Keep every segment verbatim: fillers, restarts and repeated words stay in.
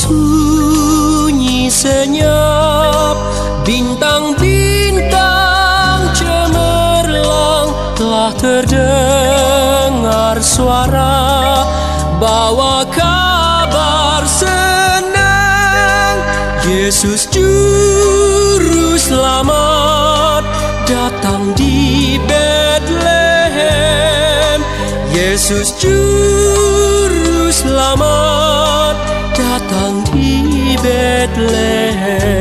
Sunyi senyap, bintang-bintang cemerlang, telah terdengar suara bawa kabar senang. Yesus Juru Selamat datang di Betlehem. Yesus Juru Selamat datang di Betlehem.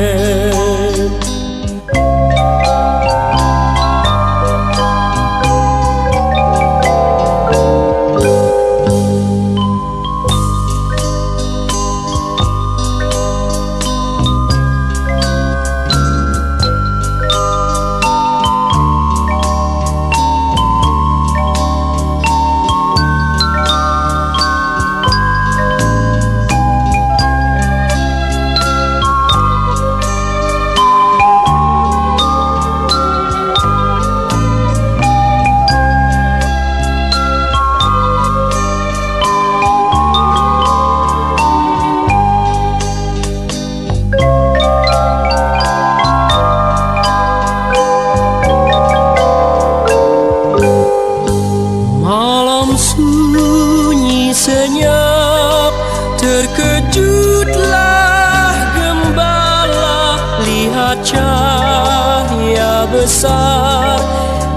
Malam sunyi senyap, terkejutlah gembala, lihat cahaya besar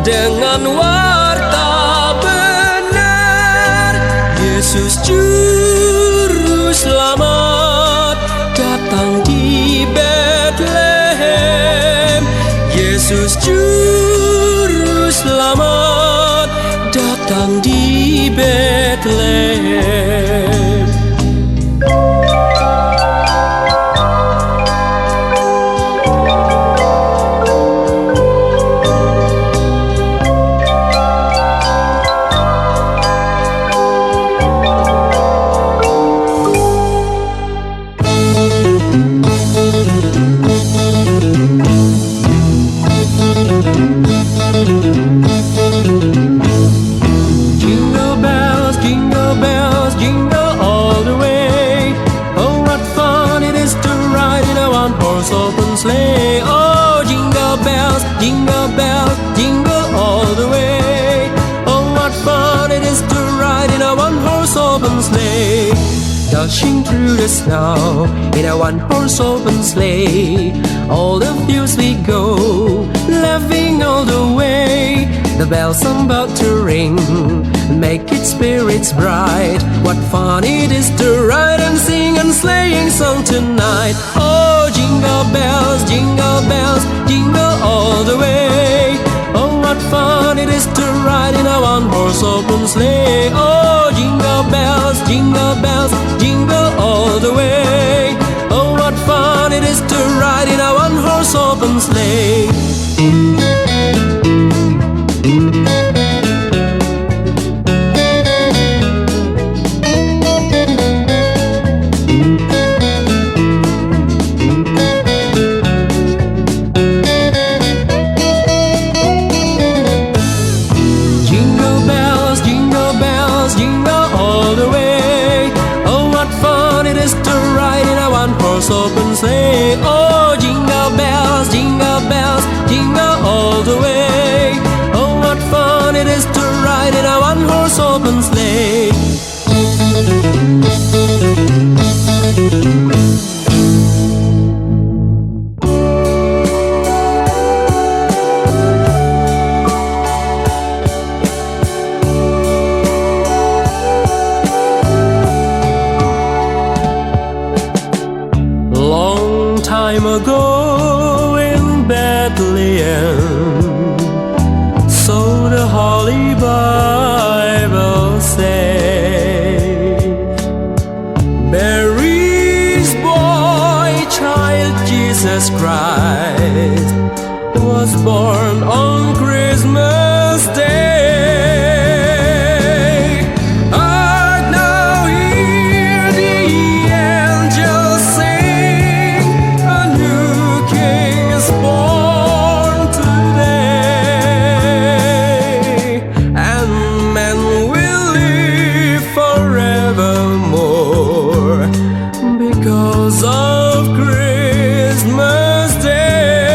dengan warta benar. Yesus Juru Selamat datang di Betlehem. Yesus Juru Selamat datang di Betlehem. Jingle bells, jingle bells, jingle all the way. Oh, what fun it is to ride in a one-horse open sleigh. Oh, jingle bells, jingle bells, jingle all the way. Oh, what fun it is to ride in a one-horse open sleigh. Dashing through the snow in a one-horse open sleigh. All the fields we go, laughing all the way. The bells about to ring, make its spirits bright. What fun it is to ride and sing a sleighing song tonight. Oh, jingle bells, jingle bells, jingle all the way. Oh, what fun it is to ride in a one-horse open sleigh. Oh, jingle bells, jingle bells, jingle all the way. Oh, what fun it is to ride in a one-horse open sleigh. Jingle bells, jingle bells, jingle all the way. Oh, what fun it is to ride in a one-horse open sleigh. Oh, jingle bells, jingle bells, jingle all the way. Oh, what fun it is to ride in a one-horse open sleigh. Long time ago in Bethlehem, so the Holy Bible says, Mary's boy child Jesus Christ was born on Christmas Day. Art thou here, the angels sing, a new King is born today, and man will live forevermore, because of Christmas Day.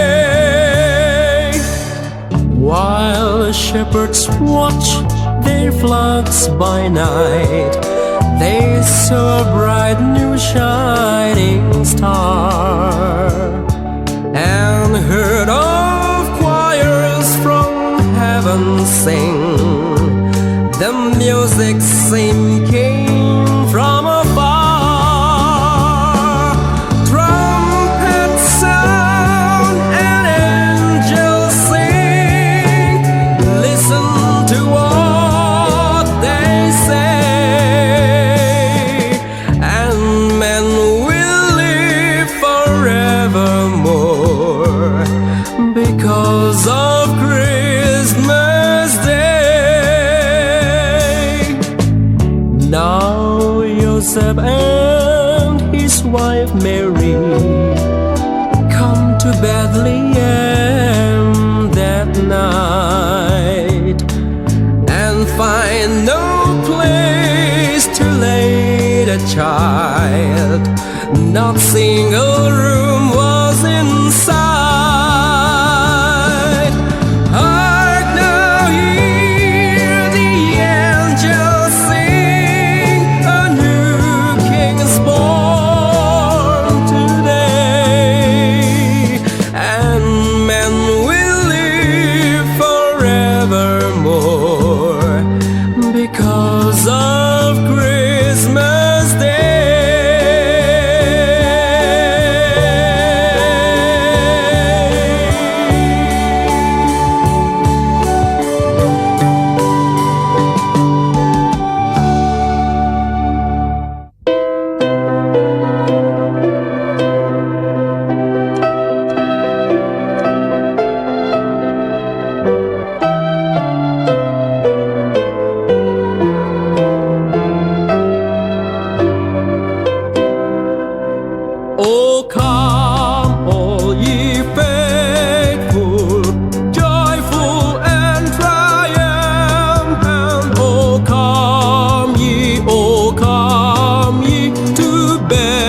While shepherds watch their flocks by night, they saw a bright new shining star, and heard of choirs from heaven sing. The music same came from afar. Trumpets sound and angels sing. Listen to what they say. And men will live forevermore because of Christmas Day. Now Joseph and his wife Mary come to Bethlehem that night and find no place to lay the child. Not single room was in sight. Hark now, hear the angels sing, a new king is born today. And men will live forevermore because of Christmas Day. O come, all ye faithful, joyful and triumphant. O come ye, O come ye to Bethlehem.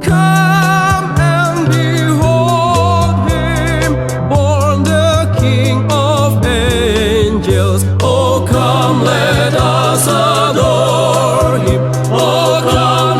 Come and behold him, born the King of angels. O come, let us adore him. O come,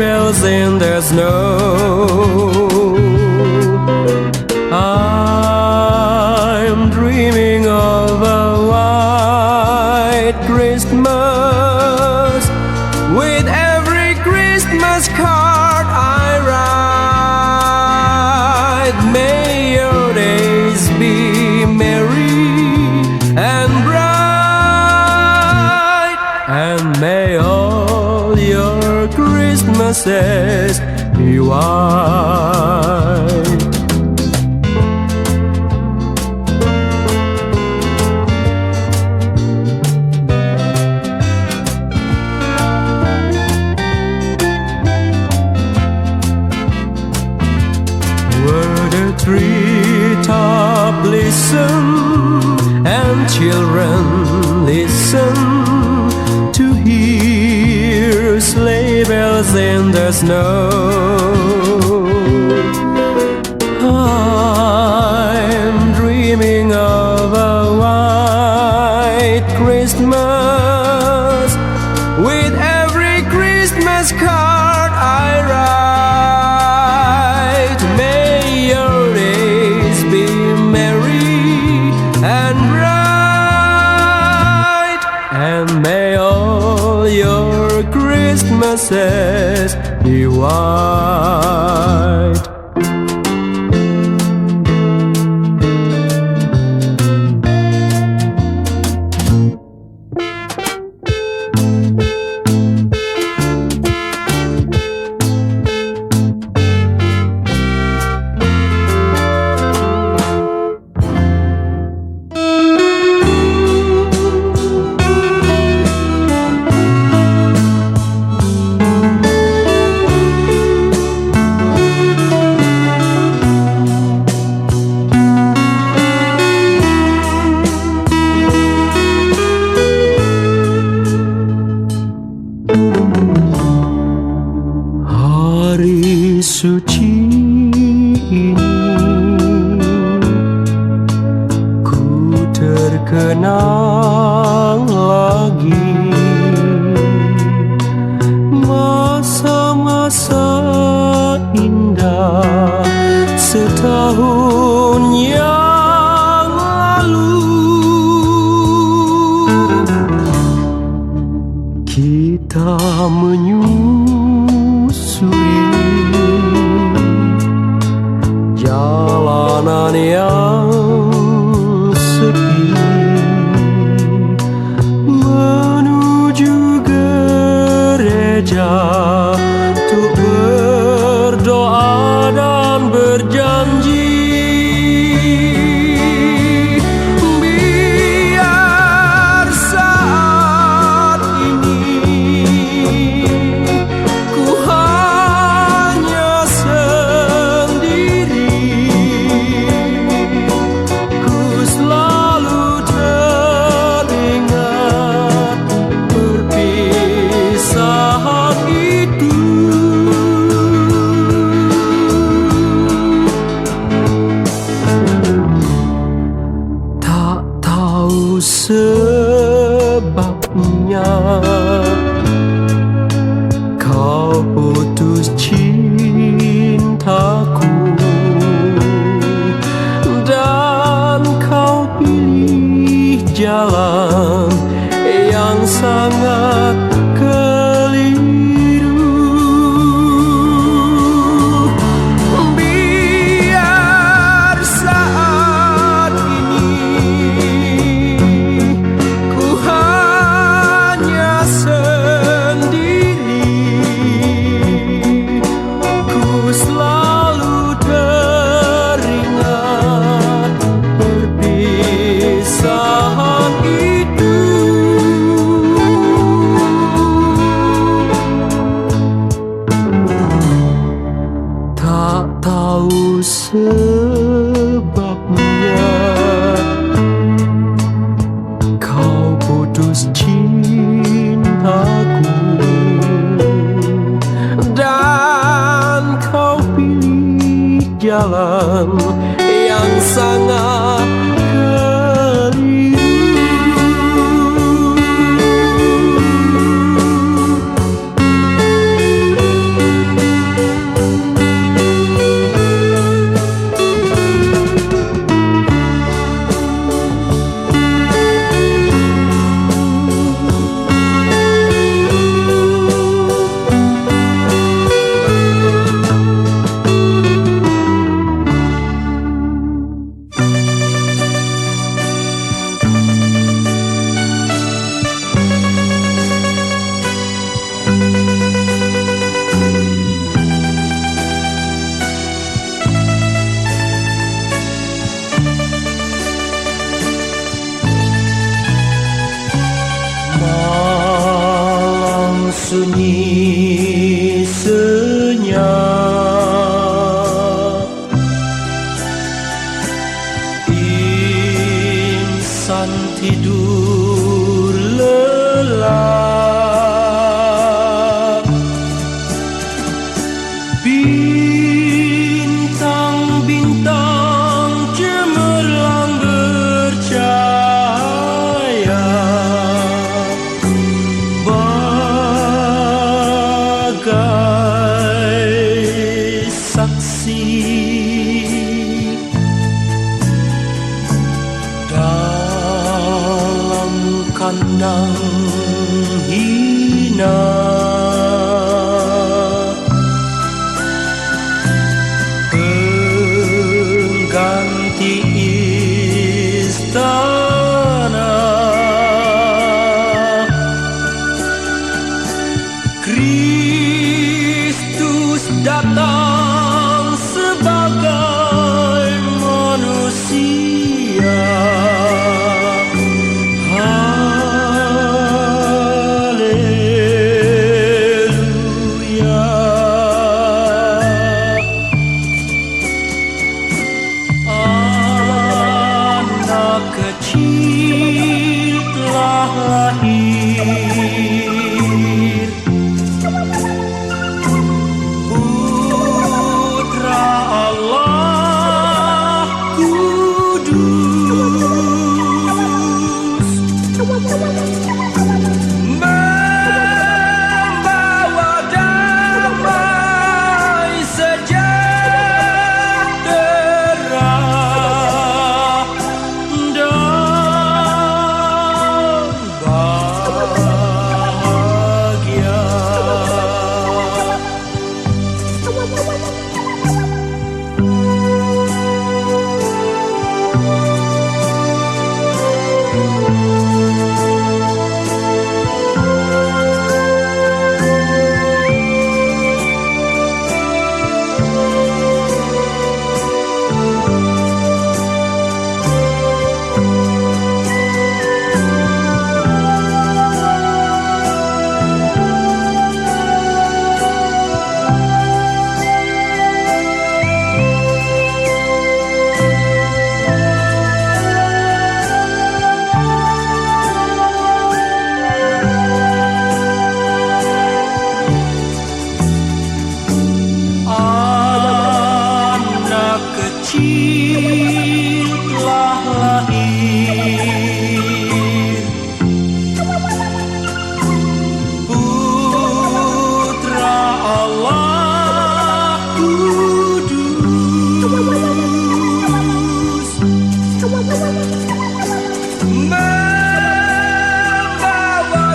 else in the snow. I'm dreaming of a white Christmas. With every Christmas card I write, may your days be merry and bright, and may all your Christmases be white. Where the treetop listen and children listen to hear sleigh bells in the snow. I'm dreaming of a white Christmas. With every Christmas card I write, may your days be merry and bright, and may all your Christmases be white. Hari suci ini ku terkenang lagi masa-masa indah setahun yang lalu. Kita menyusuri jalanan yang sepi menuju gereja untuk berdoa dan berjanji. Biar saat ini ku hanya sendiri, ku selalu teringat perpisahan itu. Tak tahu sebabnya kau putus cintaku, dan kau pilih jalan yang sangat keliru. Biar saat ini ku hanya sendiri, ku selalu teringat perpisahan itu. Tak tahu sebabnya kau putus cintaku, dan kau pilih jalan yang sangat keliru. Datang sebagai manusia. Haleluya. Anak kecil telah lahir. Putra Allah Kudus, membawa damai sejahtera dan bahagia. Anak kecil telah lahir, Putra Allah Kudus, membawa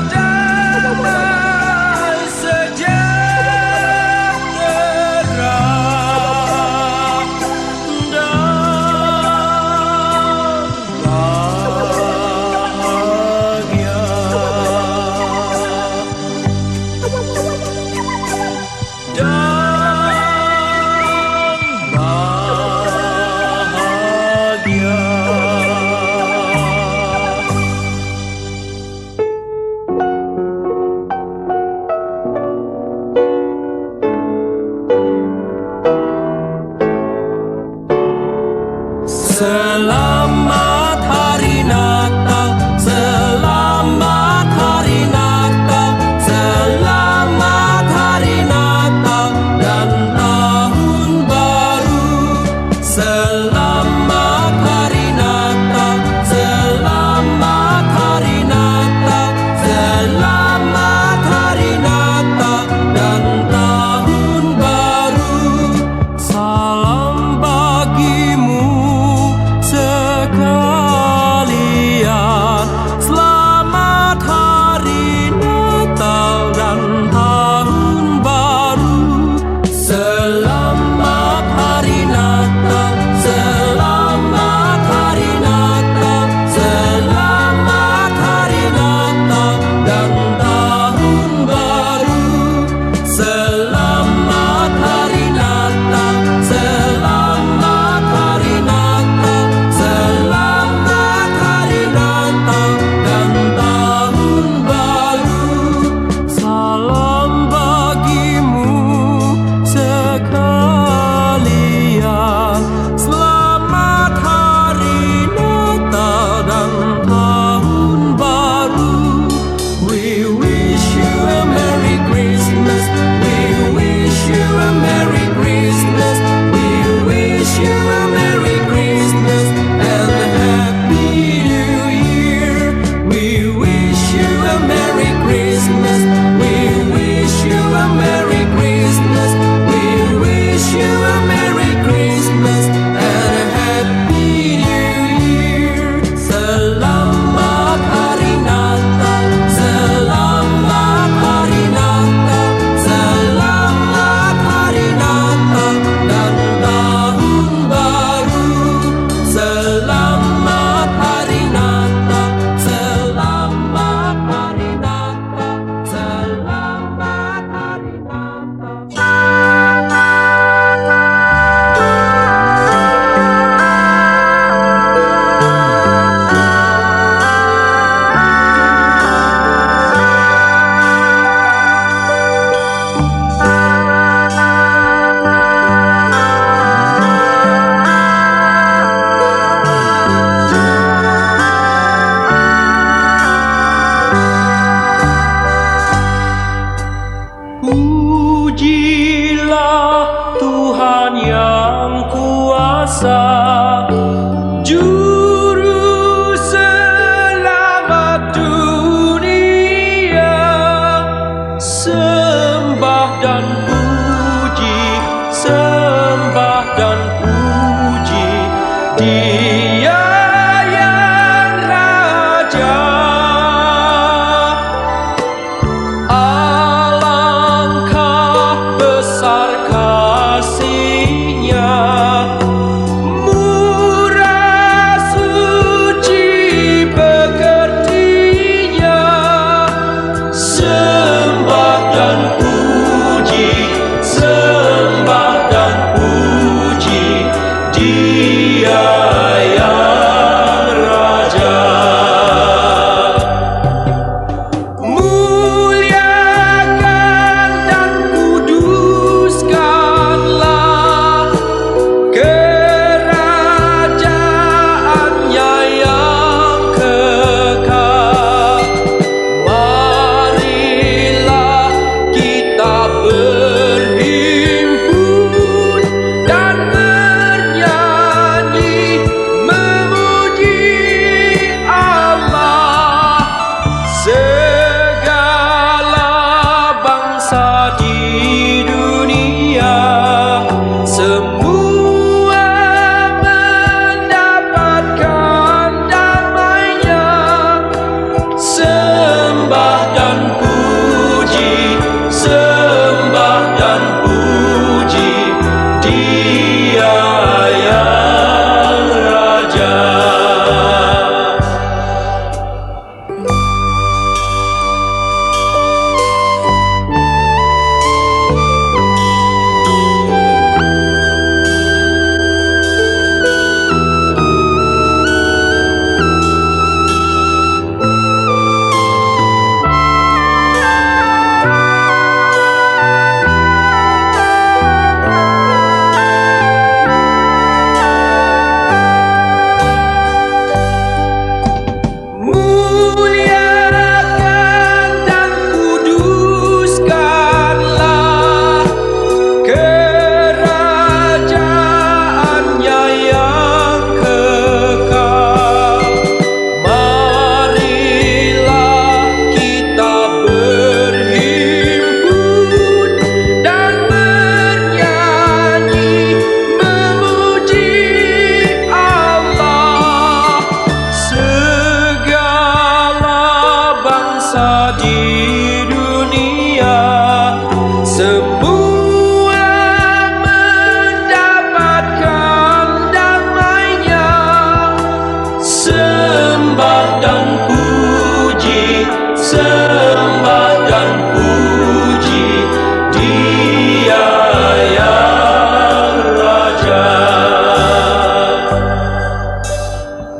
damai sejahtera dan Juru selamat dunia, sembah dan puji, sembah dan puji, Dia yang Raja. Alangkah besar kasih-Nya, murah suci pekerti-Nya, sembah dan puji, sembah dan puji, Dia yang Raja. Muliakan dan kuduskanlah kerajaan-Nya yang kekal. Marilah kita berhimpun dan bernyanyi memuji Allah. Segala bangsa di dunia, semua mendapatkan damai-Nya. Sembah dan puji, sembah dan puji, Dia yang Raja. Muliakan dan kuduskanlah kerajaan-Nya yang kekal. Marilah kita berhimpun dan bernyanyi memuji Allah. Segala bangsa di dunia, semua mendapatkan damai-Nya. Sembah dan puji, sembah dan puji, Dia yang Raja.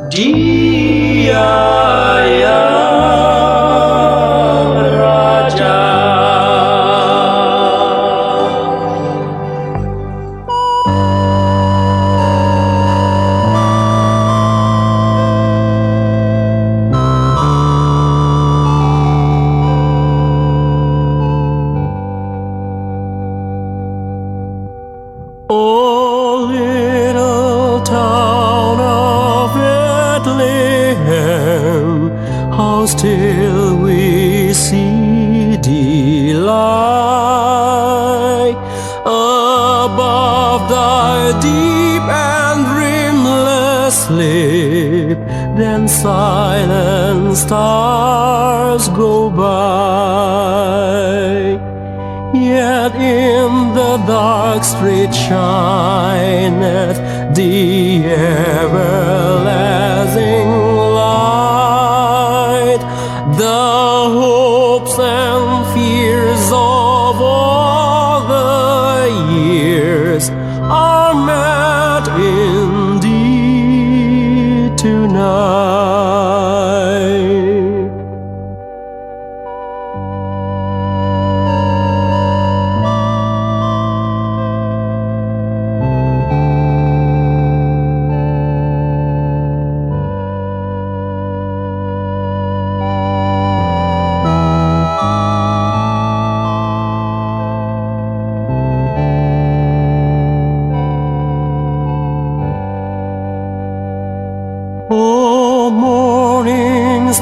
Dia yang Raja. O little town of Bethlehem, how still we see thee lie. Above thy deep and dreamless sleep, then silent stars go by. Yet in the dark street shineth the everlasting light. The hopes and fears of all the years are met in thee tonight.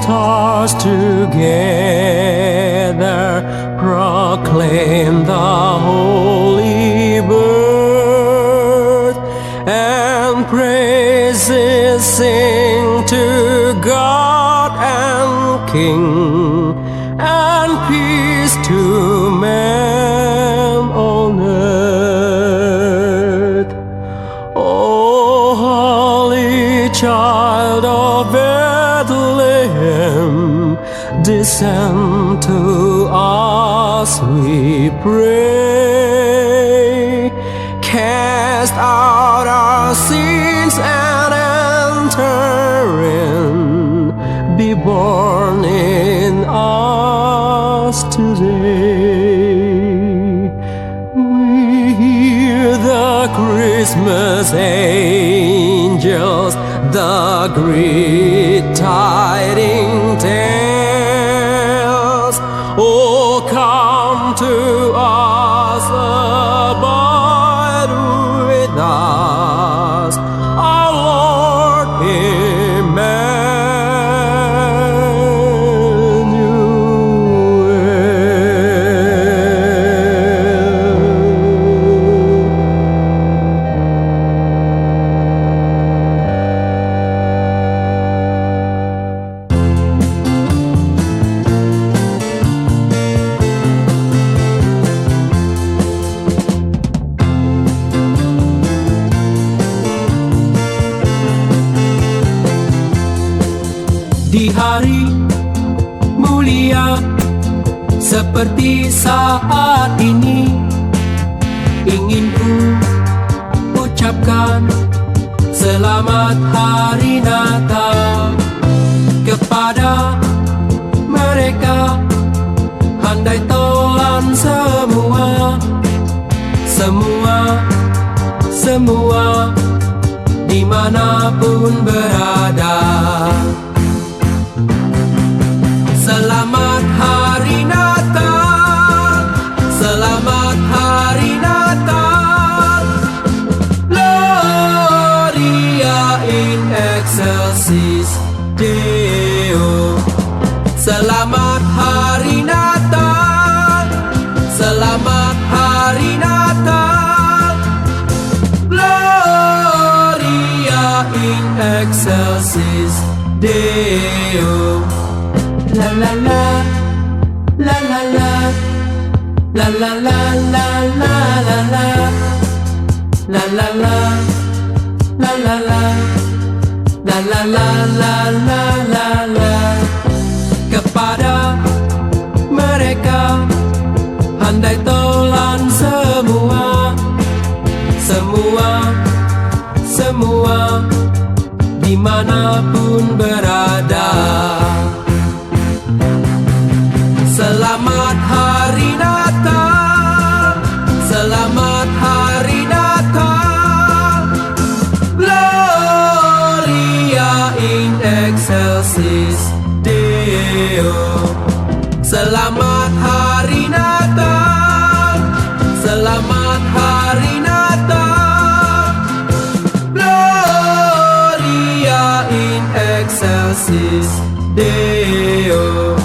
Us together proclaim the holy birth, and praises sing to God and King, and peace to men on earth. O holy child of Bethlehem, descend to us, we pray. Cast out our sins and enter in. Be born in us today. We hear the Christmas angels, the great tidings tales. Oh, come to us, abide with us, our Lord Emmanuel. Di hari mulia seperti saat ini, ingin ku ucapkan selamat hari Natal kepada mereka handai tolan semua, semua, semua, di mana pun berada. Selamat Hari Natal, selamat Hari Natal. Gloria in excelsis Deo. Selamat Hari Natal, selamat Hari Natal. Gloria in excelsis Deo. La la la, la la la, la la la, la la la, la la la, la la la, la la la, la la la, la la la. Kepada mereka handai tolan semua, semua, semua, di mana pun berada. Selamat Hari Natal, selamat Hari Natal. Gloria in excelsis Deo. Selamat Hari Natal, selamat Hari Natal. Gloria in excelsis Deo.